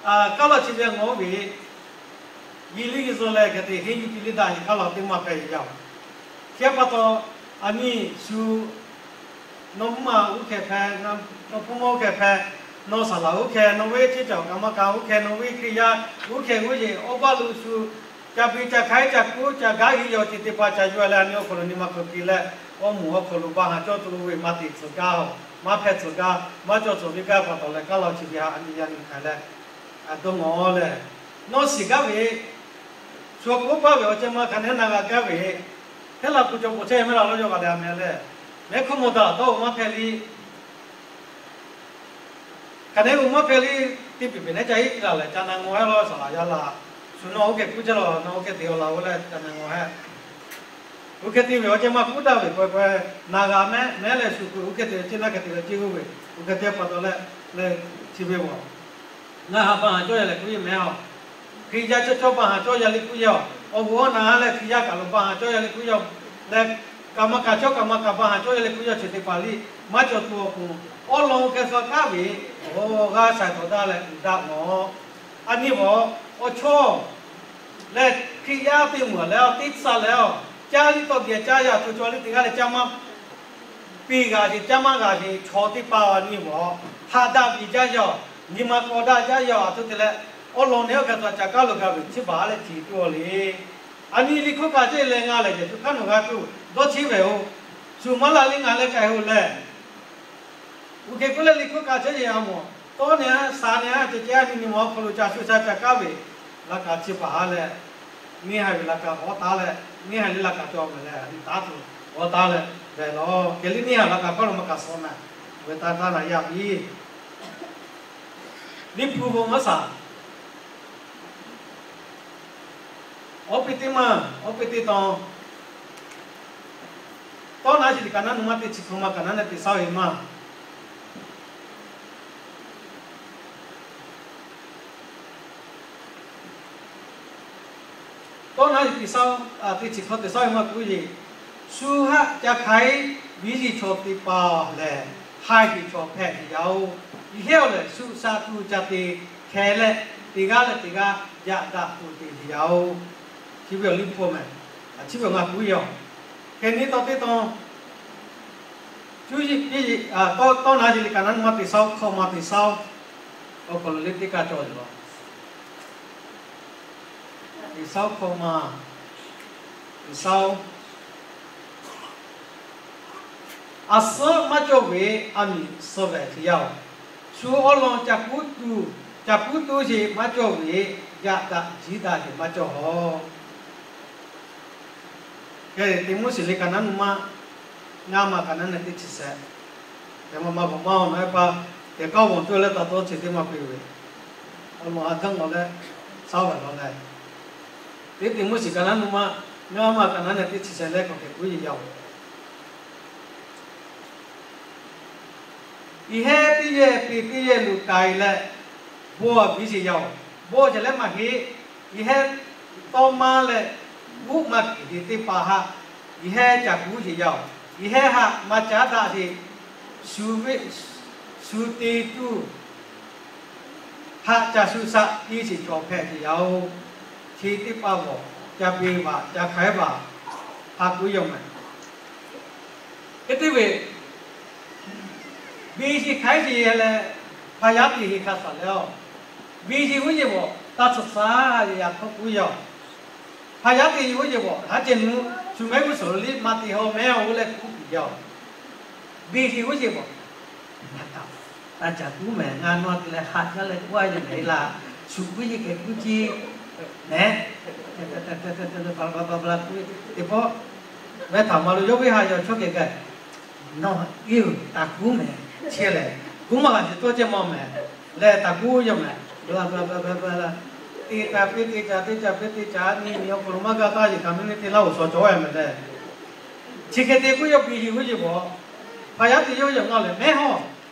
Kaˇ law chi ve ngaˬ oˇ ve, yiˬ liˇ yiˬ zuhꞈ leh hk'e te henˇ yuˬ piˇ liˇ daꞈ, yiˬ kaˇ law teˇ maˇ hpehꞈ ve yaˇ-oˬ. Chi htaꞈ pa taw, a nyi shu nawˬ mvuhˇ maˬ uˉ hkeh hpehꞈ, nawˬ hpu mawˇ uˉ hkeh hpehꞈ, nawˬ saˍ laꞈ uˉ hkeh, nawˬ ve ceˇ caˬ kaꞈ maˇ kaꞈ uˉ hkeh, nawˬ ve Hkriꞈ yaˇ uˉ hkeh g'uˇ yeˬ awˇ baˆ lo shu ca biˇ ca hkaiˉ ca kuˉ ca gaˇ g'uˇ yaw ceh teˇ hpaˍ ca yuˬ leh, a nyi awˬ hk'aw lo nyi ma hk'aˬ hk'e leh, awˇ moˍ awˬ hk'aw lo ba haˍ cawˇ tuˬ ve maˇ te tcuh gaˇ-oˬ, maˇ hpehꞈ tcuh gaˇ, maˇ cawˬ tcuh ve gaˇ pa taw leh, kaˇ law chi ve htaꞈ a nyi yaˇ nyi hk'ai leh, dawˇ ngawˬ leh, nawˬ shiˍ gaˇ ve, shu k'oˆ paˇ ve awˬ ceh ma hk'aˬ nehˉ na g'a gaˇ ve, hteˇ laˬ kuˬ cawˬ k'oˍ chehˇ mehˉ la lawˇ yaw g'a leh a meh leh, mehˉ hk'oˆ mawˬ daꞈ tawˇ maˇ hpehꞈ le. Hk'aˬ nehˉ uˉ maˇ hpehꞈ le. Teˇ peˍ peˍ nehˉ ca iˉ ti laˬ leh ca na ngawˬ hehˉ lawˇ saˍ laꞈ yaˇ laˬ. Shu nawˬ oˇ hkeh kuˉ chehˇ lawˬ, nawˬ oˇ hkeh te awˬ laˬ oˇ leh ca na ngawˬ hehˉ. Oˇ hkeh te ve awˬ ceh ma kuˉ daꞈ ve k'awꞈ k'awꞈ na g'a mehˉ mehˉ leh shu kuˬ oˇ hkeh te ve ceˇ naˇ hkeh te ve ceˇ g'uˇ ve, oˇ hkeh te pa taw leh, leh chi ve a ngaˬ ha ba haˍ cawˇ yaˇ leh kuˉ yeˇ mehˉ a. Hkriꞈ yaˇ cawˇ cawˇ ba haˍ cawˇ yaˇ le kuˉ yaˇ-oˬ. Awˬ g'uˇ awˬ na leh Hkriꞈ yaˇ kaꞈ lo ba haˍ cawˇ yaˇ le kuˉ yaˇ-oˬ. Leh kaꞈ maˇ kaꞈ cawˇ kaꞈ maˇ kaꞈ ba haˍ cawˇ yaˇ le kuˉ yaˇ-oˬ. Chi teˇ hpaˍ liˇ maˇ cawˬ tuˬ awˬ pon, awˉ lawn hk'e suh kaˉ ve, awˬ g'aˇ shaiˍ tawˍ daꞈ leh uiˍ daꞈ nawˬ. A nyi vawˬ, awˬ chawˇ leh Hkriꞈ yaˇ teˇ moˍ leh awˬ teˇ tcuh leh a, caˇ liˇ tawˇ geh caˇ yaˇ tuˬ cawˬ liˇ teˇ g'aˇ leh caˇ maˇ piˇ g'a sheˍ, caˇ maˇ g'a sheˍ chaw teˇ hpaˍ a nyi vawˬ, haꞈ daꞈ ve jaˇ yaˇ, nyi ma k'awꞈ daꞈ jaˇ yaˇ a tuˬ te leh, awˉ lawn nehˉ awˬ hk'e tcuh ca kaˉ lo g'a ve chi baˬ leh ce tuˬ a le. A nyi liˇ hk'oˆ kaꞈ ceˇ leh ngaˬ lehˬ yehˬ tuˬ hk'aˇ nawˬ g'a tuˬ dawˇ cheˇ ve-oˬ. Shu maˇ la liˇ ngaˬ leh k'ai-o leh, uˬ hkeh k'oˆ leh liˇ hk'oˆ kaꞈ ceˇ yehˬ a mawˬ tawˇ nehˉ a, shaˍ nehˉ a, ceh ceh a nyi nyi ma awˬ hk'aw lo ca shu sha ca kaˉ ve, laꞈ kaꞈ chi baˬ leh, neˇ haiˬ ve laꞈ kaꞈ k'awꞈ taˉ leh, neˇ haiˬ le laꞈ kaꞈ cawˬ mehˍ leh, a nyi taˉ tuˬ k'awꞈ taˉ leh, ve lawˬ hkeh liˇ neˇ haiˬ laꞈ kaꞈ hk'aˇ lo maˇ kaꞈ suh mehˍ, ve taˇ taˇ na yaˇ piˇ. Liˇ hpu vo maˇ shaˍ. Awˉ peˇ teˇ maˇ, awˉ peˇ teˇ tawn. Tawˇ naˉ chi liꞈ kaꞈ naˉ nu maˇ teˇ chi hk'aw ma kaꞈ naˉ leh teˇ saˉ ve maˇ. Tawˇ naˉ chi teˇ saˉ, teˇ chi hk'aw teˇ saˉ ve maˇ k'oˆ yeˬ. Shu haˆ ca hk'aiˉ biˇ yiˬ chaw teˇ hpaˍ lehˬ, haiˬ hiˬ chaw hpehꞈ ve yaˇ-oˬ. Yehˇ awˬ lehˬ shu sha tuˬ ca te hkeh leh, teˇ g'aˇ leh teˇ g'aˇ yaꞈ daꞈ tuˬ te ve yaˇ-oˬ. Chi ve awˬ liˇ hpu mehˍ. Chi ve awˬ ngaˬ k'oˆ yaˇ-oˬ. Hkeh nyi taw teˇ tawn, cuˇ yiˍ piˇ, tawˇ naˉ chi liꞈ kaꞈ naˉ nu maˇ teˇ saˉ hk'aw ma teˇ saˉ, awˬ hk'aw lo le teˇ kaˇ cawˬ ve lawˬ. Teˇ saˉ hk'aw ma, teˇ saˉ. A suhˉ maˇ cawˇ ve a miˍ suh vehˬ te yaˇ-oˬ. Shu awˉ lawn ca kuˉ tuˬ, ca kuˉ tuˬ sheˍ maˇ cawˇ ve, yaꞈ daꞈ jiˉ daꞈ sheˍ maˇ cawˇ haw. Hk'e Tiˆmoˉseˍ liꞈ kaꞈ naˉ nu maˇ, ngaˇ ma kaꞈ naˉ nehˬ teˇ chi shehˍ. Hk'e ma ma bvuhꞈ maˇ-oˬ, nawˬ ve pa, hk'e k'aoˉ bvuhꞈ tuˬ leh taˍ taw chi teˇ maˇ piˇ ve, awˬ lawn ha gaˇ ngawˬ leh, saˉ vehˬ lawˬ leh, Teˇ Tiˆmoˉseˍ kaꞈ naˉ nu maˇ, ngaˇ ma kaꞈ naˉ nehˬ teˇ chi shehˍ leh k'awꞈ hk'e k'oˆ yeˬ yaˇ-oˬ. Yehˇ teˇ yehˇ te teˇ yehˇ lo k'ai leh, bon a biˇ sheˍ yaˇ-oˬ. Bon a ceh leh maˇ heˆ. Yehˇ tawˇ maˇ leh, uˉ maˇ kiˬ te teˇ hpaˍ haꞈ, yehˇ ca kuˉ sheˍ yaˇ-oˬ. Yehˇ haꞈ maˇ caˉ daꞈ sheˍ, shu ve, shu te tuˬ haꞈ ca shu shaꞈ piˇ sheˍ chaw hpehꞈ sheˍ yaˇ-oˬ. Chi teˇ hpaˍ g'awˬ ca peˇ vaꞈ ca hk'aiˉ vaꞈ haꞈ k'oˆ yaˇ mehˍ. Hk'e te ve, biˇ sheˍ hk'aiˉ sheˍ leh, hpaˍ yaˇ teˇ heˍ hk'a shaˍ leh-oˬ, biˇ sheˍ g'uˇ yeˬ bawˬ taˇ tsuhꞈ shaˍ yaˇ hk'aw k'oˆ yaˇ-oˬ. Hpaˍ yaˇ teˇ heˍ g'uˇ yeˬ bawˬ haˉ ceh nu, shu mehˉ g'uˇ suhˍ lo liˇ maˇ te haw mehˉ-oˬ leh k'oˆ piˇ yaˇ-oˬ. Biˇ sheˍ g'uˇ yeˬ bawˬ, taˇ caˍ kuˉ mehˍ, ngaˬ nawˬ te leh haꞈ jaˇ leh k'oˆ a yeˬ mehˍ laˇ, shu kuˉ yeˬ hk'e kuˉ ciˇ mehˍ. Teˇ pawˆ, mehˉ htaꞈ ma lo yawˇ ve haꞈ yaw chawˇ kehˬ gaˬ, nawˬ iˉ taˍ kuˉ mehˍ, chehˇ lehˬ, kuˉ maˇ g'a sheˍ tawˇ ceh maw mehˍ, leh taˍ kuˉ yaˇ mehˍ, bla bla bla bla bla, teˇ ca piˇ teˇ ca, teˇ ca piˇ teˇ ca, nyi nyi awˬ hk'aw lo maˇ gaˇ taˇ yeˬ kaꞈ miˇ miˇ te laˇ-oˬ, shawˍ cawˬ-e mehˍ leh. Chi hk'e te kuˉ yaˇ biˇ sheˍ g'uˇ yeˬ bawˬ, hpaˍ yaˇ teˇ yawˇ yaꞈ ngaˇ lehˬ mehˉ hawˇ,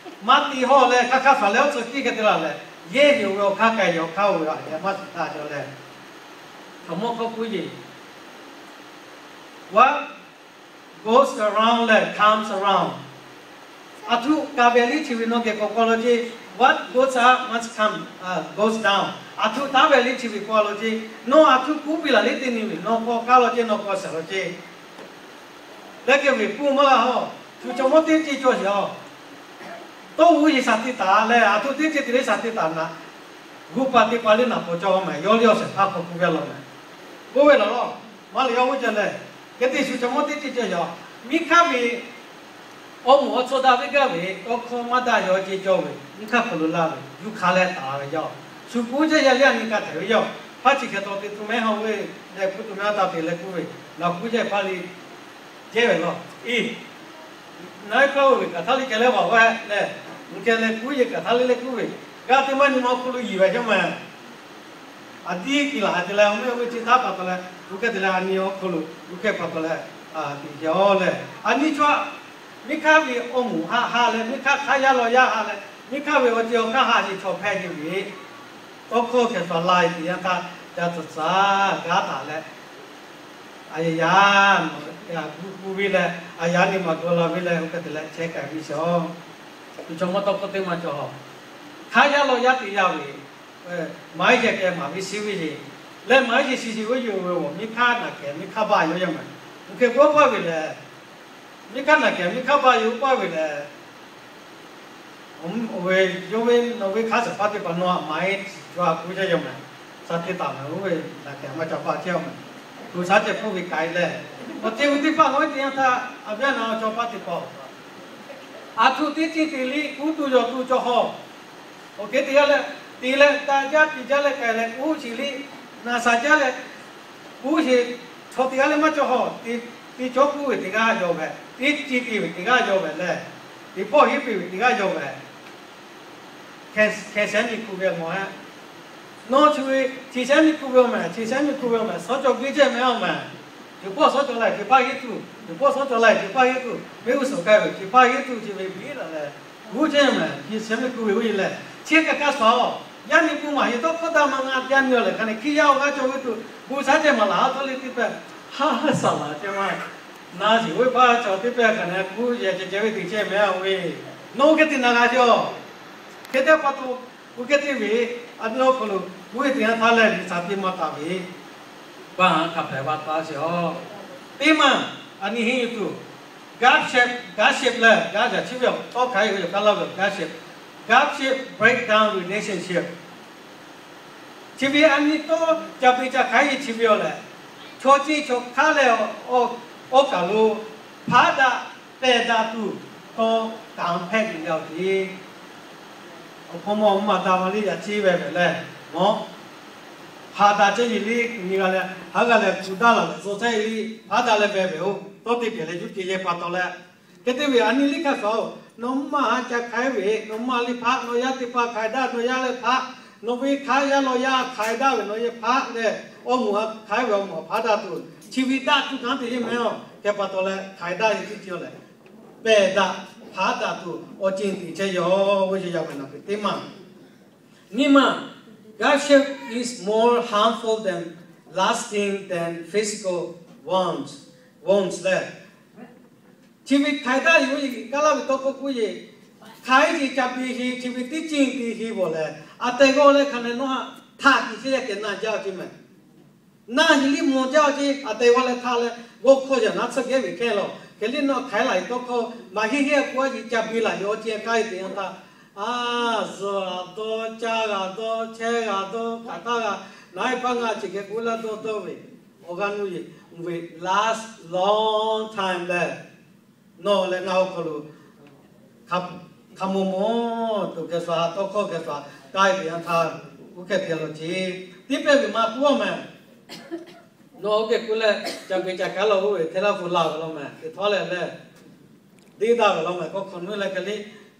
maˇ te hawˇ leh hk'aˇ hk'aˇ shaˍ leh awˬ tcuh kiˇ hk'e te laˬ lehˬ, yehˇ ve awˬ ve awˬ hk'aˇ k'ai ve awˬ hk'aˇ oˇ ve a yehˬ maˇ shiˍ taˇ cawˬ leh, hk'aˬ mawˇ hk'aw k'oˆ yeˬ, what goes around leh comes around. A htoꞈ ka ve liˇ chi ve nawˬ geh k'awꞈ k'aw law ceˇ. What goes up must come, goes down. Aˬ htoꞈ taˉ ve liˇ chi ve k'oˆ law ceˇ. Nawˬ aˬ htoꞈ kuˉ piˇ laˬ liˇ teˇ nyi ve, nawˬ k'awꞈ kaˇ law ceˇ, nawˬ k'awꞈ shaˍ law ceˇ. Leh kehˬ ve pun maˇ g'a haw, shu chaw mawˇ teˇ ceuˬ cawˬ sheˍ a. Tawˇ g'uˇ yeˬ shaˍ te taˍ leh, aˬ htoꞈ teˇ ceuˬ te leh shaˍ te taˍ naˍ, g'uˇ pa teˇ pa liˇ naˍ paw cawˇ maˍ yawˇ liˇ awˬ shehˍ hpaˇ hk'aw kuˬ ve law mehˍ. K'oˆ ve law, maˇ leh yawˇ g'uˇ ca leh, hk'e te shu chaw mawˇ teˇ ceuˬ cawˬ yaˬ. Miˇ hk'aˇ ve awˬ moˍ awˬ tcuh daꞈ ve gaˇ ve tawˇ hkawˇ maˇ daꞈ yaw ce cawˬ ve, miˇ hk'aˇ hk'aw lo laˇ ve yuˬ hk'a leh taˍ ve yaˇ. Shu kuˉ jaˇ yaˇ liˇ a nyi ka htehꞈ ve yaˇ. Hpaˇ chi hkeh taw te tuˬ mehˉ haw ve, leh kuˉ tuˬ mehˉ a taˍ te leh kuˉ ve, naˬ kuˉ jaˇ hpaˇ liˇ jehˇ ve law. Iˉ, naˉ hpaˇ oˇ ve kaꞈ htaˇ liˇ keh leh g'awˬ g'aˇ leh, mvuhˇ keh leh kuˉ yeˬ kaꞈ htaˇ liˇ leh kuˉ ve, g'a teˇ maˇ nyi ma awˬ hk'aw lo yiˬ ve yaˇ mehˍ. Aˬ tiˉ kiˬ laˬ te leh, awˬ mehˆ awˬ mehˆ chi htaˇ pa taw leh, g'uˇ hkehˇ te leh a nyi awˬ hk'aw lo g'uˇ hkehˇ pa taw leh, a tiꞈ yaw leh, a nyi chaw, miˇ hk'aˇ ve awˬ moˍ haˆ haˆ leh, miˇ hk'aˇ hk'aˇ yaˇ law yaˇ haˆ leh, miˇ hk'aˇ ve awˬ ceuˬ awˬ hk'aˇ haˆ nyi chaw hpehꞈ ve, tawˇ hkawˇ hkeh shuˍ la e teꞈ yanˇ htaˇ, ca tcuhˍ tcuhˍ gaˇ taˍ leh, a yaˇ yaˇ, gu gu ve leh, a yaˇ nyi ma gaw la ve leh, oˇ hk'e te leh chehˇ k'ai ve sheˍ. Shu chaw mawˇ tawˇ hkawˇ teˇ maˇ cawˬ. Hk'aˇ yaˇ law yaˇ teꞈ yaˇ ve, maˇ heˆ keh maˍ ve shiˉ ve yeˬ, leh maˇ heˆ shiˍ shiˍ oˇ yeˬ ve awˬ miˇ hk'aˇ naˬ kehˬ miˇ hk'aˇ baˆ yoˬ yaˇ mehˍ. Mvuhˇ hkeh k'oˆ paˇ ve lehˬ, miˇ hk'aˇ naˬ kehˬ miˇ hk'aˇ baˆ yoˬ paˇ ve lehˬ, oˇ ve yawˇ ve nawˬ ve hk'aˇ shehˍ hpaˇ teˇ hpaˍ nawˬ aꞈ maˇ heˆ shiˍ cawˬ a k'oˆ jaˇ yaˇ mehˍ. Sha teˇ taˍ mehˍ oˇ ve naˬ kehˬ maˇ ca paˇ chehˇ a mehˍ. G'uiˬsha ceh hpfuhˇ ve k'ai leh, awˬ te ve teˇ hpaˍ nawˬ teꞈ yanˇ htaˇ a viˉ a naˍ awˬ cawˬ paˇ teˇ hpaˍ, aˬ htoꞈ teˇ ceuˬ te liˇ kuˉ tuˬ yawˬ tuˬ cawˬ haw. Awˬ kehˉ teˇ g'aˇ leh, te leh taˇ jaˇ piˇ jaˇ leh k'ai leh kuˉ shiˍ liˇ, naˬ shaˍ jaˇ leh kuˉ shiˍ, chaw teˇ g'aˇ leh maˇ cawˬ haw. Teˇ cawˇ kuˉ ve teˇ g'aˇ yaw ve, teˇ ceuˬ te ve teˇ g'aˇ yaw ve leh, teˇ pawˆ heˆ piˇ ve teˇ g'aˇ yaw ve, hkeh shehˉ nyi kuˬ ve mawˬ hehˉ. Nawˬ chi ve chi shehˉ nyi kuˬ ve awˬ mehˍ, chi shehˉ nyi kuˬ ve awˬ mehˍ, shawˉ cawˬ g'uiˇ jehˇ mehˍ awˬ mehˍ. Yuˬ pawˆ shawˉ cawˬ la e chi hpaˇ heˆ tuˬ, yuˬ pawˆ shawˉ cawˬ la e chi hpaˇ heˆ tuˬ, mehˆ g'uˇ suhˍ k'ai ve chi hpaˇ heˆ tuˬ chi ve biˇ la leh, g'uˇ jehˇ mehˍ. Chi shehˉ nyi kuˬ ve oˇ e leh, chi hk'e kaꞈ shuˍ a, yaˇ nyi pu maˍ yeˬ tawˇ hkawˇ daꞈ maˇ ngaˬ te a nyi a leh hk'a ne hkiˇ yaˇ awˬ g'aˇ cawˬ ve tuˬ, G'uiˬsha ceh maˍ laˬ ha htawˇ le teˇ pehˇ, ha ha saˍ laˬ ceh maˇ, na shiˍ oˇ ve paˇ cawˬ teˇ pehˇ hk'a ne kuˉ yehˬ ceh ceh ve teꞈ ceh mehˍ a ve, nawˬ oˇ hk'e te na g'a cawˬ. Hk'e te pa taw, oˇ hk'e te ve, a nyi awˬ hk'aw lo kuˉ ve teˇ yanˇ htaˇ leh G'uiˬsha te maˇ taˍ ve, baˆ ha hk'a hpehꞈ va taˍ sheˍ a. Teˇ maˬ, a nyi henˇ yuˬ tuˬ, gossip, gossip leh gaˇ yaꞈ chi ve awˬ tawˇ hk'aˬ hk'e ve yawˬ kaˇ laˇ ve awˬ gossip, gossip break down relationship. Chi ve a nyi tawˇ ca piˇ ca hk'aiˉ ve chi ve awˬ lehˬ, chaw ceˇ chaw hk'aˇ leh awˬ kaˬ lo hpaˉ daꞈ pehˬ daꞈ tuˬ tawˇ kaꞈ hpehꞈ ve yaˇ oˬ ce. Awˬ hpawˇ mawˇ mvuhˇ maˬ daꞈ ma liˇ yaꞈ ciˇ ve ve leh, mawˇ hpaˉ daꞈ ceh yeˬ liˇ nyi g'a leh haˉ g'a leh kuˬ daˇ laˬ leh zuhꞈ chehˇ ve liˇ hpaˉ daꞈ leh ve ve oˬ, tawˇ te pehˬ leh yuˇ te yehˇ pa taw leh, hk'e te ve a nyi liˇ hk'a shuˍ, nawˬ mvuhˇ maˬ ha ca hk'aiˉ ve, nawˬ mvuhˇ maˬ liˇ hpaˉ, nawˬ yaˇ teˇ hpaˍ hk'aiˉ daꞈ, nawˬ yaˇ leh hpaˉ, nawˬ ve hk'aˇ yaˇ law yaˇ hk'aiˉ daꞈ ve nawˬ yehˇ hpaˉ leh, awˬ moˍ ha hk'aiˉ ve awˬ moˍ hpaˉ daꞈ tuˬ, chi ve daꞈ tuˬ kanˉ te yeˇ mehˍ a. Hk'e pa taw leh hk'aiˉ daꞈ ve teˇ ceuˬ lehˬ, pehˬ daꞈ hpaˉ daꞈ tuˬ awˬ ceuˬ teꞈ chehˇ yaw ve ce yaˇ ve naˬ ve teˇ maˬ. Nyi ma, gossip is more harmful than lasting than physical wounds, wounds leh, chi ve hk'aiˉ daꞈ yoˬ ve kaˇ laˇ ve tawˇ hkawˇ k'oˆ yeˬ, hk'aiˉ ce ca piˇ sheˍ, chi ve teˇ ceuˬ te sheˍ bawˬ leh, a tehˬ g'awˇ leh hk'a ne nawˬ ha htaꞈ tiꞈ chehˇ yaˇ kehˬ na jaˇ ce mehˍ. Na heˍ liˇ mawˬ jaˇ ce, a tehˬ g'awˇ leh htaꞈ leh g'awˇ hkawˇ yaꞈ naˉ tsuhˇ gehˉ ve hkehˇ law. Hk'e liˇ nawˬ hk'aiˉ laˬ ve tawˇ hkawˇ maˇ heˆ heˆ a k'o a yeˬ ca piˇ laˬ yoˬ ce, a kaˇ e teꞈ yanˇ htaˇ, a zuhꞈ g'a dawˇ, caˇ g'a dawˇ, chehˇ g'a dawˇ, hk'aˬ htaˇ g'a, naˉ e paˇ ngaˬ ceˬ geh k'oˆ laˇ dawˇ dawˇ ve, awˬ g'aˇ nuˇ yeˬ, ve last long time leh, nawˬ leh ngaˬ awˬ hk'aw lo hk'a mawˬ mawˬ tuˬ kehˬ shuˍ, tawˇ hkawˇ kehˬ shuˍ, k'ai ve yanˇ htaˇ, oˇ hk'e te law ce. Teˇ pehˇ ve maˇ k'oˆ a mehˍ. Nawˬ oˇ hk'e k'oˆ leh, ca geh ca hk'aiˉ law oˇ ve hteˇ laˇ pu laˬ ve law mehˍ, teˇ htawˇ leh leh, deˇ daꞈ ve law mehˍ, kawˇ hk'awꞈ nuˇ leh hk'e le,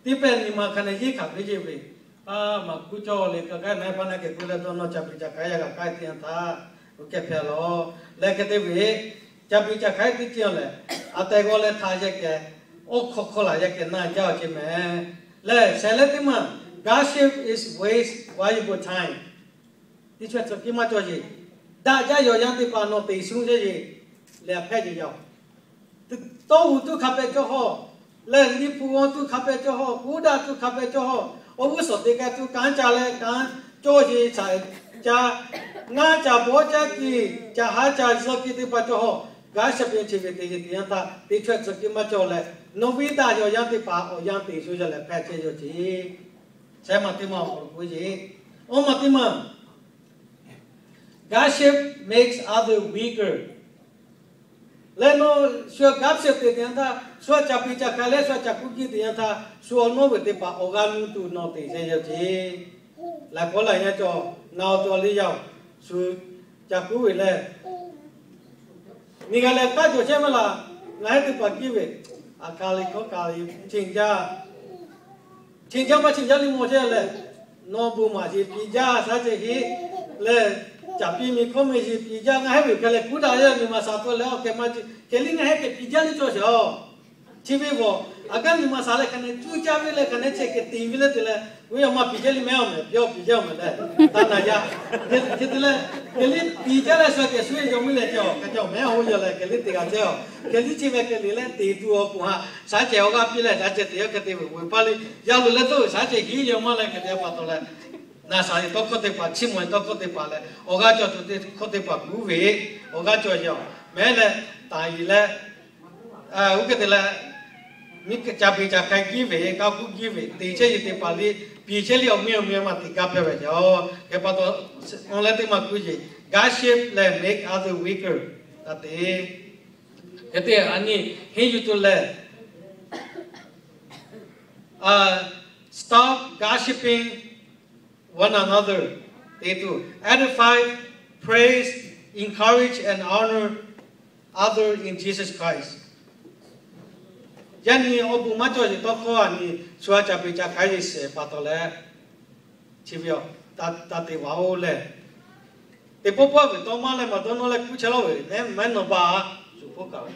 teˇ pehˇ nyi ma hk'a ne yeˇ hkanˍ piˇ ce ve, a maˇ kuˉ cawˇ le, ka gaˇ naˉ e paˇ naˉ hk'e k'oˆ leh dawˇ nawˬ ca geh ca hk'aiˉ yaˇ g'a k'ai teˇ yanˇ htaˇ, oˇ hk'e hpehꞈ law. Leh hk'e te ve, ca piˇ ca hk'aiˉ teˇ ceuˬ lehˬ, a tehˬ g'awˇ leh htaꞈ yehˇ kehˬ, awˬ hk'aw hk'aw laˬ yehˇ kehˬ na jaˇ ce mehˍ. Leh shehˍ leh teˇ maˬ, gossip is waste valuable time. Teˇ chaweh tcuh kiˇ maˇ cawˬ yeˬ, daꞈ jaˇ yaw yaˇ teˇ hpaˍ nawˬ teꞈ shuˉ jaˇ yeˬ, leh a hpehꞈ ce yaˇ oˬ. Tawˇ g'uˬ tuˬ hk'a pehꞈ cawˇ haw, leh liˇ hpu g'awˇ tuˬ hk'a pehꞈ cawˇ haw, kuˉ daꞈ tuˬ hk'a pehꞈ cawˇ haw, Awˬ g'uˇ suhˍ teˇ g'aˇ tuˬ kanˉ ca leh kanˉ cawˇ sheˍ shaˍ ca, ngaˇ ca bawˇ caˇ kiˬ, ca ha ca zuhˇ kiˬ teˇ hpaˍ cawˬ hawˬ, gaˇ shehˆ piˇ chi ve teˇ hk'e te yanˇ htaˇ teˇ chaweh tcuh kiˇ maˇ cawˬ leh, nawˬ ve daꞈ yaw yanˇ teˇ hpaˍ awˬ yanˇ te shu yaˇ leh hpehꞈ chehˇ yaw ce. Shehˍ maˬ teˇ maˬ awˬ hk'aw lo k'oˆ ve, awˇ maˬ teˇ maˬ Gossip makes other weaker. Leh nawˬ shu gossip te teˇ yanˇ htaˇ, shu ca piˇ ca hk'a leh shu ca kuˇ kiˇ teˇ yanˇ htaˇ, shu awˬ nawˉ ve teˇ hpaˍ awˬ g'aˇ nuˇ tuˬ nawˬ te chehˇ yaw ce. Laiˬ k'awˉ laiˬ yaˇ cawˬ, ngaˬ awˬ to a le yaˇ-oˬ, shu ca kuˇ ve leh, miˬ g'a leh taˇ cawˬ chehˇ maˇ laˬ. Ngaˬ heˉ teˇ hpaˍ kiˇ ve, aˬ hk'aˬ le hkawˇ kaˬ le, ceh jaˇ, ceh jaˇ maˇ ceh jaˇ le maw chehˇ leh, nawˬ bon maˍ sheˍ piˇ jaˇ shaˉ ceh heˆ leh, caˍ piˇ miˬ hkawˇ meh sheˍ piˇ jaˇ. Ngaˬ heˉ ve hk'e leh kuˉ daꞈ yaˇ miˬ ma sa peuˬ leh, awˬ hk'e maˇ ceh hk'e liˇ ngaˬ heˉ hk'e piˇ jaˇ le cawˬ sheˍ a. Chi ve vaˬ, aˬ gaˇ miˬ ma sa leh hk'aˬ ne cuˇ caˇ ve leh hk'aˬ ne ceh hk'e te ve leh te leh, ve awˬ ma piˇ jaˇ le mehˉ awˬ mehˍ piˇ awˬ piˇ jaˇ awˬ mehˍ leh, taˇ na yaˇ. Hk'e te leh, hk'e liˇ piˇ jaˇ leh shu kehˬ shu ve yaw meuˇ leh ceh awˬ hk'e ceh awˬ mehˉ a hoˆ yaw leh hk'e liˇ te g'a chehˇ a. Hk'e liˇ chi ve hk'e liˇ leh te tuˬ awˬ pon haꞈ shaˉ ceh awˬ g'aˇ piˇ leh shaˉ ceh te yaˇ hk'e te ve, oˇ ve paˇ le, yaˇ loꞈ leh tawˇ ve shaˉ ceh hiˉ yaw maˇ leh hk'e te pa taw leh, naˍ saˍ ve tawˇ hkawˇ teˇ hpaˍ, chiˇ mvuh ve tawˇ hkawˇ teˇ hpaˍ leh awˬ g'aˇ cawˬ tuˬ teˇ hkawˇ teˇ hpaˍ kuˉ ve, awˬ g'aˇ cawˬ yaw mehˉ leh, taˍ yiˍ leh, oˇ hk'e te leh, miˬ ca piˇ ca hk'a kiˇ ve, kaˇ kuˇ kiˇ ve, te chehˇ ve teˇ hpaˍ le, piˇ chehˇ le awˬ miˇ awˬ miˇ maˇ te gaˇ hpehꞈ ve yaw. Hk'e pa taw, awˬ leh teˇ maˬ kuˉ yeˬ, gossip leh make other weaker. Taˇ te. Hk'e te a nyi, henˇ yuˬ tuˬ lehˬ, stop gossiping one another. Te tuˬ, edify, praise, encourage and honor other in Jesus Christ. Yaˇ nyi awˬ bon maˇ cawˬ sheˍ tawˇ hkawˇ a nyi, shu a ca piˇ ca hk'a yeˬ sheˍ pa taw leh, chi ve a, taˇ te vaˬ oˬ leh, teˇ pawˆ pawˆ ve tawˇ maˇ leh maˇ dawˇ nawˇ leh kuˉ chehˇ lawˇ ve, mehˉ nawˬ ba, shu hpoˆ kaꞈ ve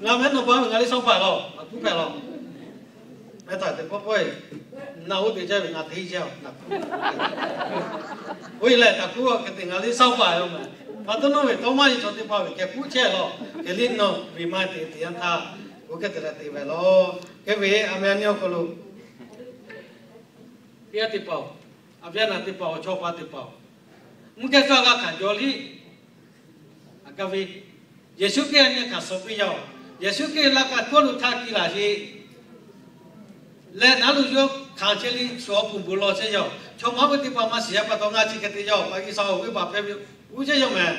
ngaˬ mehˉ nawˬ ba ve ngaˬ le shawˉ paˍ lawˬ, a kuˉ hpehꞈ lawˬ. Mehˉ taˍ teˇ pawˆ pawˆ e, naˬ oˇ te chehˇ ve ngaˬ te chehˇ a. Oˇ e leh taꞈ kuˉ a hk'e te ngaˬ le shawˉ paˍ yoˬ mehˍ. Maˇ dawˇ nawˇ ve tawˇ maˇ yeˬ chaw teˇ hpaˍ ve hk'e kuˉ chehˇ lawˬ, hk'e liˇ nawˬ ve maˇ te te yanˇ htaˇ, oˇ hk'e te leh te ve lawˬ. Hk'e ve a meh a nyi awˬ hk'aw lo, teˇ g'aˇ teˇ hpaˍ-oˬ, a viˉ naˍ teˇ hpaˍ-oˬ, chaw pa teˇ hpaˍ-oˬ, mvuhˇ kehˬ sawˇ g'a hkanˍ jaw liˇ. A kaˇ ve, Yeˍsuˆ Hkriꞈ a nyi hkanˍ suh piˇ yaˇ-oˬ, Yeˍsuˆ Hkriꞈ laꞈ ka hkawˇ lo htaˇ piˇ laˬ sheˍ leh, naˉ lo yawˇ hkanˍ chehˇ le, shu awˬ pon bon lawˬ chehˇ yaˇ-oˬ. Chaw maˇ ve teˇ hpaˍ maˇ shiˍ yaˇ pa taw ngaˬ chi hk'e te yaˇ-oˬ, pa G'uiˬsha awˬ viˉ paˍ hpehꞈ ve, uˉ chehˇ yaˇ mehˍ.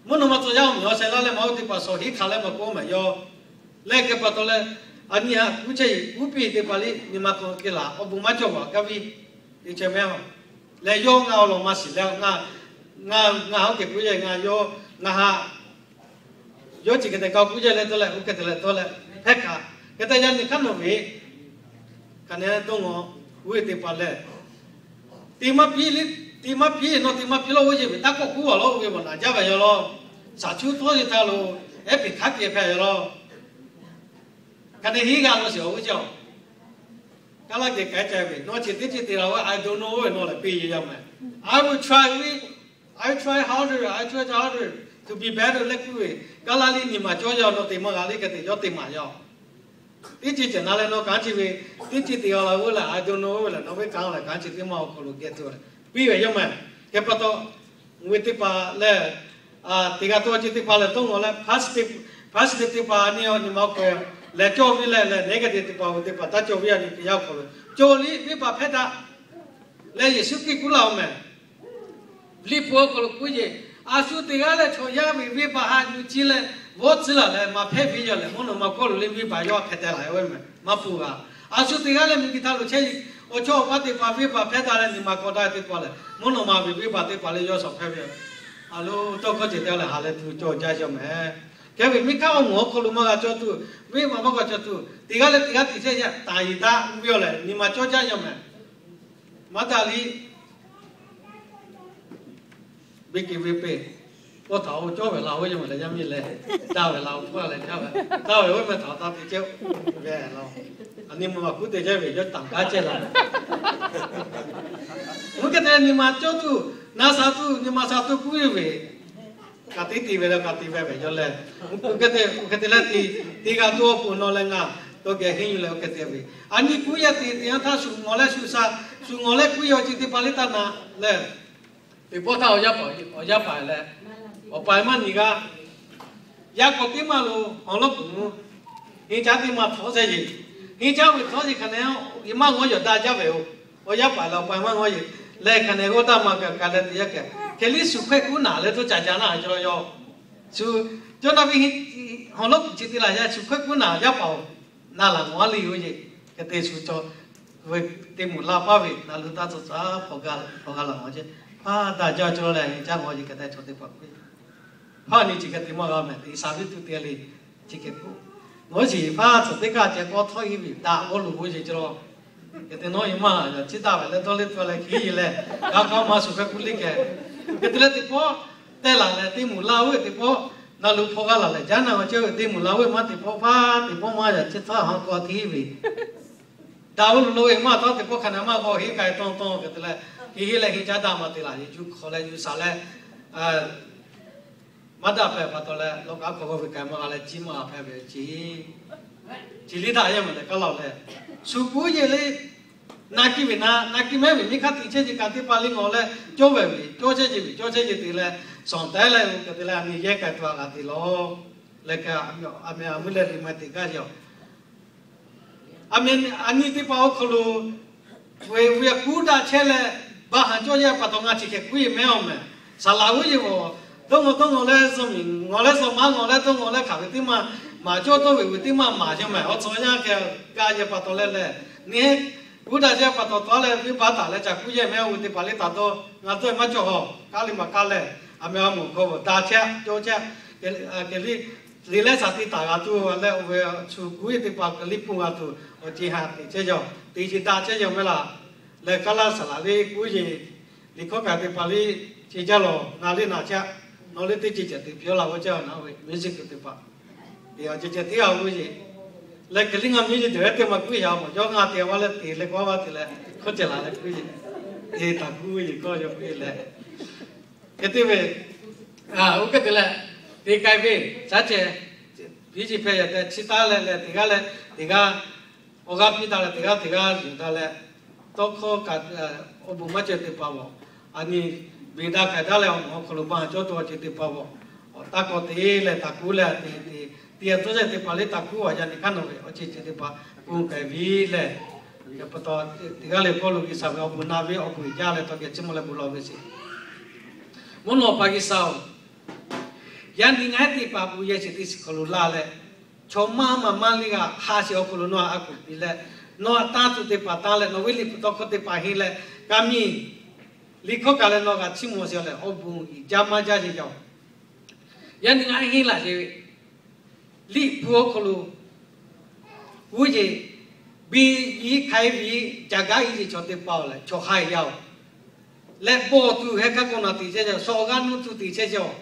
Mvuhˇ naw ma tcuh yaˇ awˬ mehˍ awˬ sheh laˇ leh maˇ oˇ teˇ hpaˍ shawˍ heˆ hk'aˬ leh maˇ k'oˆ mehˍ yaˇ. Leh hk'e pa taw leh, a nyi a kuˉ chehˇ yeˬ, uˉ piˇ teˇ hpaˍ le nyi ma hk'aw k'ai laˬ, awˬ bon maˇ cawˬ maˬ kaˇ ve, te chehˇ mehˍ a. Leh yawˇ ngaˬ awˬ lawn maˇ shiˍ leh, ngaˬ ngaˬ ngaˬ oˇ hk'e k'oˆ yaˇ, ngaˬ yawˇ ngaˬ haꞈ yawˇ chi hk'e te kaꞈ kuˉ chehˇ leh tawˇ leh, oˇ hk'e te leh tawˇ leh, hpehˇ kaꞈ hk'e te yaˇ nyi hk'aˇ nawˬ ve, hk'aˬ ne dawˇ ngaw, oˇ ve teˇ hpaˍ lehˬ, teˇ maˇ piˇ le, teˇ maˇ piˇ nawˬ teˇ maˇ piˇ lawˇ oˇ yeˬ ve taˇ kawˆ kuˉ a lawˇ oˇ ve bawˬ naˍ jaˇ ve yaˇ lawˇ. Shaˍ cuˉ tawˇ yeˬ htaˇ lo, ehˉ peˍ hk'aˉ kehˬ hpehꞈ yaˇ lawˇ. Hk'aˬ ne hiˉ g'a lo shiˍ a oˇ jaˇ-oˬ. Kaˇ laˇ geh k'ai ca ve, nawˬ chi teˇ ceuˬ te la ve, I don't know ve nawˬ lehˬ piˇ yeˬ yaˇ mehˍ. I will try ve, I try harder, I try harder to be better leh kuˉ ve, kaˇ laˇ liˇ nyi ma cawˇ yaˇ nawˬ te maˇ g'a le hk'e te yawˇ te maˍ yaˇ-oˬ. Teˇ ceuˬ ceuˬ na leh nawˬ kanˉ chi ve, teˇ ceuˬ te g'a la oˇ lehˬ, I don't know ve lehˬ, nawˬ ve kanˉ lehˬ kanˉ chi teˇ maˇ awˬ hk'aw lo geh tuˬ leh piˇ ve yaˇ mehˍ. Hk'e pa taw, ngaˬ ve teˇ hpaˍ lehˬ, teˇ g'aˇ tawˇ chi teˇ hpaˍ lehˬ tawˇ ngaw leh, positive, positive teˇ hpaˍ a nyi a nyi ma awˬ hk'aw lehˬ cawˇ ve leh lehˬ, negative teˇ hpaˍ ve teˇ hpaˍ taˇ cawˇ ve a nyi teˇ yanˇ awˬ hk'aw lo cawˬ liˇ venˇ baˬ hpehˇ daꞈ leh Yeˍsuˆ Hkriꞈ kuˉ laˇ-oˬ mehˍ. Liꞈ hpu awˬ hk'aw lo k'oˆ yeˬ, a shu teˇ g'aˇ leh chaw yaˇ ve venˇ baˬ haꞈ yuˬ ci leh, vawˇ tcuhˉ laˬ leh maˇ hpehˇ ve yaˇ lehˬ, mvuhˇ naw ma hkawˇ lo le venˇ baˬ yawˇ hpehˇ teh laˬ ve mehˍ. Maˇ pfuhˍ g'a. A shu teˇ g'aˇ leh miˬguiˬ htaˇ lo chehˇ awˬ chawˇ awˬ paˇ teˇ hpaˍ venˇ baˬ hpehˇ daꞈ leh nyi ma k'awꞈ daꞈ teˇ hpaˍ lehˬ, mvuhˇ naw ma ve venˇ baˬ teˇ hpaˍ leh yawˇ shawˍ hpehˇ ve a. A lo, tawˇ hkawˇ ceuˬ te leh ha leh tuˬ cawˬ jaˇ yaˇ mehˍ. Hk'e ve miˬ hk'aˇ awˬ moˍ awˬ hk'aw lo maˇ g'a cawˇ tuˬ, venˇ baˬ maˇ g'a cawˇ tuˬ, teˇ g'aˇ leh teˇ g'aˇ te chehˇ yaˇ taˍ yiˍ daꞈ ve a lehˬ, nyi ma cawˇ jaˇ yaˇ mehˍ. Maˇ daꞈ liˇ. Venˇ ke venˇ peˇ, kawˇ htaꞈ oˇ cawˇ ve la oˇ yaˇ mehˍ leh yaˇ miˇ leh, daꞈ ve la oˇ hpfuhˇ leh jaˇ ve, daꞈ ve oˇ meh htaꞈ taˇ te chehˇ ve la. A nyi ma ma kuˉ te chehˇ ve yawˇ taˍ gaˇ chehˇ la. Oˇ hk'e te nyi ma cawˇ tuˬ, na sha tuˬ, nyi ma sha tuˬ kuˉ ve, kaꞈ teˇ te ve leh kaꞈ te ve ve yawˇ lehˬ, oˇ hk'e te, oˇ hk'e te leh te, teˇ g'aˇ tuˬ awˬ pon nawˬ leh ngaˬ Dawˇ geh henˇ yuˬ leh oˇ hk'e te ve, a nyi kuˉ yaˇ te teˇ yanˇ htaˇ shu ngawˬ leh shu sha, shu ngawˬ leh kuˉ yaˇ awˬ ceuˬ teˇ hpaˍ liˇ taˇ na leh, teˇ pawˆ htaˇ awˬ yaˇ paˍ leh awˬ pa maˇ nyi g'aˇ, yaˇ k'awꞈ teˇ maˇ lo awˬ lawˉ kuiˬ mvuhˇ, henˇ caˉ teˇ maˇ htawˇ shehˍ yeˬ, henˇ caˉ ve htawˇ yeˬ hk'aˬ nehˬ, yehˬ maˇ ngawˬ yawˬ daꞈ jaˇ ve yoˬ. Awˬ yaˇ paˍ leh awˬ pa maˇ ngawˬ yeˬ leh hk'aˬ nehˬ g'awˇ daˇ maˇ kaꞈ kaꞈ leh teˇ yanˇ kaꞈ hk'e liˇ shu hkawehˇ kuˉ naˍ leh toˇ caˍ jaˇ naˇ cawˬ yaˇ-oˬ. Shu cawˇ na ve, awˬ lawˉ kuiˬ chi te laˬ yaˇ shu hkawehˇ kuˉ naˍ yaˇ paˍ-oˬ, na laˬ ngawˬ a le yoˬ yeˬ. Hk'e te shu cawˬ ve, te muˍ la paˇ ve na lu taˇ tcuh tcuh hpaw g'a laˬ ngawˬ ceˇ. Hpaˇ daꞈ jaˇ cawˬ leh henˇ caˉ ngawˬ yeˬ hk'e te chaw teˇ hpaˍ k'oˆ ve, hpaˇ nyi chi hk'e te maˇ g'a mehˍ te shaˍ viˉ tuˬ te le. Chi hk'e k'o, nawˬ hui shiˍ hpaˇ tcuhˍ teˇ kaˇ ceh k'awˇ htawˇ henˇ ve daꞈ g'awˇ loꞈ g'oˇ yeˬ cawˬ. Hk'e te nawˬ hui maˇ g'a chiˇ taˆ ve leh dawˇ leˇ tuˬ leh hkiˉ yeˬ leh, g'a hk'aˇ maˇ shuˍ hk'e kuˉ liˇ keh. Hk'e te leh teˇ pawˆ teh laˬ leh te muˍ la oˇ ve teˇ pawˆ, na lu hpaw g'a laˬ leh jaˇ na g'a cawˇ ve te muˍ la oˇ ve maˇ teˇ pawˆ hpaˇ teˇ pawˆ maˇ yaꞈ chiˇ htaˇ ha k'aw te henˇ ve daꞈ g'awˇ loꞈ loꞈ ve maˇ htawˇ teˇ pawˆ hk'aˬ nehˬ maˇ g'awˇ henˇ k'ai tawˇ tawˇ hk'e te leh, henˇ henˇ leh henˇ caˉ daꞈ maˇ te laˬ yeˬ juˇ hk'aw leh yuˬ shaˍ leh maˇ daꞈ hpehꞈ pa taw leh lawˇ k'aˉ hk'aw g'awˇ ve k'ai maˇ g'a leh ciˇ maˇ g'a hpehꞈ ve ce. Chi liˇ htaꞈ yaˇ maˬ lehˬ kaˇ laˇ leh, shu kuˉ yeˬ le, na kiˇ ve na, na kiˇ mehˉ ve miˇ hk'aˇ te chehˇ ce kaꞈ teˇ pa le ngawˬ leh cawˇ ve ve cawˇ chehˇ ce ve cawˇ chehˇ ce te leh, shawˍ tehˉ leh oˇ hk'e te leh a nyi yehˇ k'ai tuˬ a g'a te lawˬ. Leh kaꞈ a meh a mvuhˇ leh liꞈ ma teꞈ gaˇ yaw a meh a nyi teˇ hpaˍ awˬ hk'aw lo ve ve kuˉ daꞈ chehˇ leh, baˆ haˍ cawˇ yaˇ pa taw ngaˬ chi hk'e kuˉ yeˬ mehˉ awˬ mehˍ. Saˍ laꞈ g'uˇ yeˬ g'awˬ, dawˇ ngawˬ dawˇ ngawˬ leh zuhꞈ miˬ ngawˬ leh zuhꞈ maˇ ngawˬ leh dawˇ ngawˬ leh hk'aˬ ve teˇ maˇ maˍ cawˇ dawˇ ve ve teˇ maˇ maˍ yaˇ mehˍ. Awˬ tcuh yaˇ hk'e g'a yehˇ pa taw leh leh, neˇ kuˉ daꞈ chehˇ pa taw tawˉ leh venˇ baˆ taˍ leh ca kuˉ yeˬ mehˉ oˇ ve teˇ hpaˍ liˇ taˍ dawˇ ngaˬ dawˇ maˇ cawˬ haw. Kaˇ liˇ maˬ kaˇ leh, a meh a mawˬ hk'aw g'awˬ daꞈ chehˇ cawˇ chehˇ, ke liˇ le shaˍ te taˍ g'a tuˬ leh oˇ ve shu kuˉ yeˬ teˇ hpaˍ kaꞈ liˇ pfuhˇ g'a tuˬ awˬ ceˬ haꞈ teꞈ chehˇ yaw, teꞈ ce daꞈ chehˇ yaw mehˉ laˬ. Leh kaˇ laˇ saˍ laꞈ liˇ kuˉ yeˬ liꞈ hkawˇ kaꞈ teˇ hpaˍ liˇ ce jaˇ lawˬ. Ngaˬ liˇ naˍ chehˇ, nawˬ liˇ teˇ ceuˬ ceh teꞈ piˇ laˇ g'awˇ chehˇ na ve miˇ shiˍ kuiˬ teˇ hpaˍ, teꞈ awˬ ceuˬ ceh teˇ g'aˇ g'uˇ yeˬ. Leh hk'e liˇ ngaˬ miˇ yeˬ dehꞈ ve teˇ maˬ kuˉ yaꞈ mawˬ yawˇ ngaˬ te a va leh teꞈ leh k'awꞈ a va te leh hkawˇ ceh laˬ leh kuˉ yeˬ, e taˍ kuˉ yeˬ kawˇ yaw kuˉ yeˬ leh, hk'e te ve, oˇ hk'e te leh, teꞈ k'ai ve, shaˉ ceh, piˇ ce hpehꞈ yaꞈ tehꞈ chiˇ taˉ leh leh teˇ g'aˇ leh teˇ g'aˇ, awˬ g'aˇ piˇ daꞈ leh teˇ g'aˇ teˇ g'aˇ yuˬ daꞈ leh, tawˇ hkawˇ kaꞈ awˬ bon maˇ cawˬ teˇ hpaˍ g'awˬ, a nyi beˬ daꞈ hk'aiˍ daꞈ leh awˬ moˍ awˬ hk'aw lo ba haˍ cawˇ tuˬ awˬ ceuˬ teˇ hpaˍ g'awˬ, awˬ taˇ kawꞈ te leh taˍ kuˉ leh te te, teˇ yanˇ tcuhˉ ceh teˇ hpaˍ liˇ taˍ kuˉ awˬ yanˇ nyi hk'aˇ nawˬ ve awˬ ceuˬ ceh teˇ hpaˍ pu k'ai ve leh, pa taw teˇ g'aˇ le kawˇ lo G'uiˬsha ve awˬ bon na ve awˬ bon jaˇ leh tawˇ geh chiˇ mvuh leh bon lawˬ ve sheˍ. Mvuhˇ naw pa G'uiˬsha-oˬ, yaˇ nyi ngaˬ heˉ teˇ hpaˍ bon yehˬ shiˍ teˇ shiˍ hk'aw lo laˇ leh, chaw maˇ maˇ maˇ liˇ g'a haꞈ sheˍ awˬ hk'aw lo nawˬ a kuˬ piˇ leh, nawˬ a tanˇ tuˬ teˇ hpaˍ tanˇ leh nawˬ ve liꞈ hpu tawˇ hkawˇ teˇ hpaˍ henˇ leh, kaˇ miˬ liꞈ hkawˇ kaꞈ leh nawˬ g'a chiˇ mvuh sheˍ leh awˬ bon uiˍ jaˇ maˇ jaˇ sheˍ yaˇ-oˬ. Yaˇ nyi ngaˬ heˉ laˬ sheˍ ve liꞈ hpu awˬ hk'aw lo g'uˇ yeˬ, biˇ yiˉ hk'aiˉ viˉ caˍ gaˇ iˉ yeˬ chaw teˇ hpaˍ-oˬ leh chaw haiˬ yaˇ-oˬ, leh bawˬ tuˬ heh kaˇ kawˆ naˬ teꞈ chehˇ yaˇ-oˬ, shawˍ g'aˇ nuˇ tuˬ teꞈ chehˇ yaˇ-oˬ,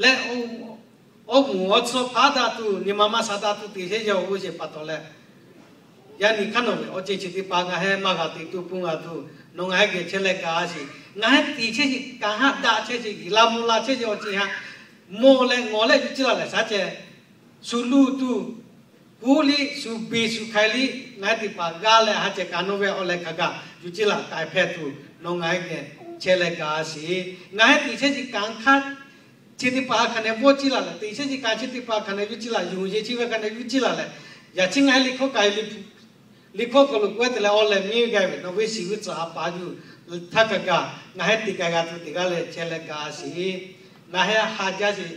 leh awˬ moˍ awˬ tcuhˇ hpaˇ daꞈ tuˬ nyi ma maˇ sha daꞈ tuˬ teꞈ chehˇ yaˇ-oˬ g'uˇ yeˬ pa taw leh, yaˇ nyi hk'aˇ nawˬ ve awˬ ceuˬ chi teˇ hpaˍ ngaˬ heˉ maˇ g'a teꞈ tuˬ pun g'a tuˬ nawˬ ngaˬ heˉ geh chehˇ leh gaˬ sheˍ. Ngaˬ heˉ teꞈ chehˇ sheˍ, kanˉ haꞈ daꞈ chehˇ sheˍ, g'uiˬ la mvuh la chehˇ sheˍ awˬ ceuˬ haꞈ mawˬ leh ngawˬ leh yuˬ ciˇ laˬ leh shaˉ ceh, shu luˬ tuˬ, kuˉ liˇ shu beˬ shu hk'ai liˇ ngaˬ heˉ teˇ hpaˍ g'a leh ha ceh kaꞈ nawˬ ve awˬ leh hk'a gaˬ yuˬ ciˇ laˬ k'ai hpehꞈ tuˬ nawˬ ngaˬ heˉ geh chehˇ leh gaˬ sheˍ. Ngaˬ heˉ teꞈ chehˇ sheˍ kanˉ hk'aˇ chi teˇ hpaˍ hk'a nehˬ bawˆ ciˇ laˬ leh, teꞈ chehˇ sheˍ kanˉ chi teˇ hpaˍ hk'a nehˬ yuˬ ciˇ laˬ, yonˍ yeˬ chi ve hk'a nehˬ yuˬ ciˇ laˬ leh, yaꞈ chi ngaˬ heˉ liꞈ hkawˇ kaꞈ liꞈ hkawˇ hk'aw lo k'oˆ-e te leh awˬ lehˬ miˇ g'a ve nawˬ ve shiˍ g'uˇ tcuhˍ a paˍ yuˬ htaˇ kaꞈ kaꞈ ngaˬ heˉ teꞈ k'ai g'a tuˬ teˇ g'aˇ leh chehˇ leh gaˬ sheˍ. Ngaˬ heˉ ha jaˇ sheˍ,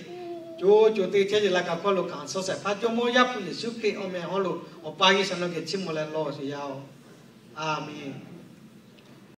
co co teˇ chehˇ sheˍ laꞈ ka hkawˇ lo kanˉ suh shehˍ hpaˇ Jawˇmawˇ Yaˇ hpu Yeˍsuˆ Hkriꞈ awˬ meh hawˉ lo awˬ pa G'uiˬsha nawˬ geh chiˇ mvuh leh lawˬ sheˍ yaˇ-oˬ. A menˬ.